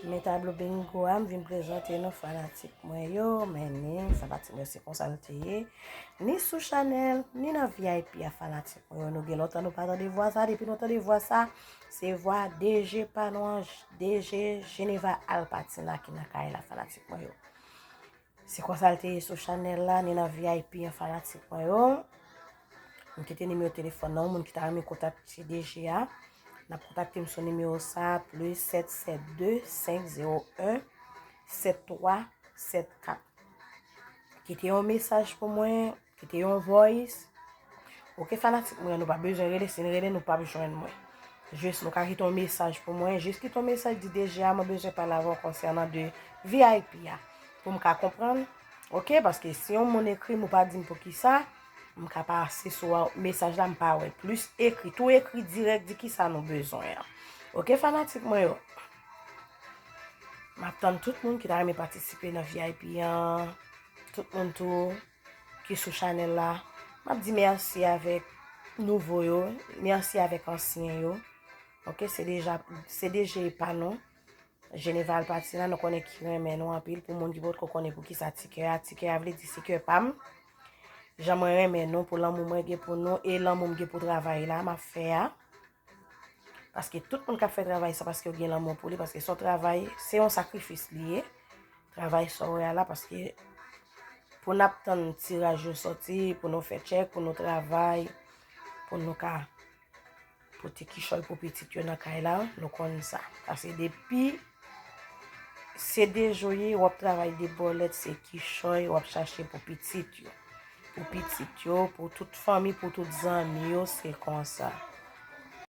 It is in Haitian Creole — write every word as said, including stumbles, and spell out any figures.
Men tablo bingo a, m vin prezante nou fanatik mwen yo, men ni sa pati mwen se konsa l te ye. Ni sou chanèl, ni nan V I P a fanatik mwen yo. Nou gen lontan nou pa tande vwa sa, depi nou tande vwa sa, se vwa D J pa nou an, D J Geneva Alpatina ki nan kay la fanatik mwen yo. Se konsa l te ye sou chanèl la, ni nan V I P an fanatik mwen yo. M kite nimewo telefòn nan, moun ki ta renmen kontakte D J a, n ap kontakte m sou nimewo sa, plis sèt sèt de, senk zewo en, sèt twa sèt kat. Kite yon mesaj pou mwen, kite yon voice. Oke, fanatik mwen, nou pa bezwen rele, si n rele, nou p ap jwenn mwen. Jis nou ka kite yon mesaj pou mwen, jis kite yon mesaj di D J a, mwen bezwen pale avè w konsènan de V I P a, pou m ka konprann. Oke, paske si yon moun ekri m, ou pa di m poukisa, m ka pase sou mesaj la, m pa wè. Plis ekri, tou ekri dirèk, di kisa nou bezwen an. Oke, fanatik mwen yo. M ap tann tout moun ki ta renmen patisipe nan V I P an, tout moun tou ki sou chanèl la. M ap di mèsi avèk nouvo yo, mèsi avèk ansyen yo. Oke, se deja, se D J pa nou. Geneva Alpatina, nou konnen ki renmen nou anpil. Pou moun ki potko konnen poukisa tikè a, tikè a vle di se kè pa m. Jan mwen renmen nou pou lanmou mwen gen pou nou e lanmou m gen pou travay la, m ap fè a. Paske tout moun k ap fè travay sa, paske yo gen lanmou pou li, paske se yon travay, se yon sakrifis li ye. Travay sa w wè a la, paske pou n ap tann tiraj yo sòti, pou nou fè tchèk, pou nou travay, pou nou ka pote kichòy pou pitit yo nan kay la, nou konn sa. Paske depi se de jou ye, w ap travay de bòlèt, se kichòy w ap chache pou pitit yo. Pou pitit yo, pou tout fanmi, pou tout zanmi yo, se konsa.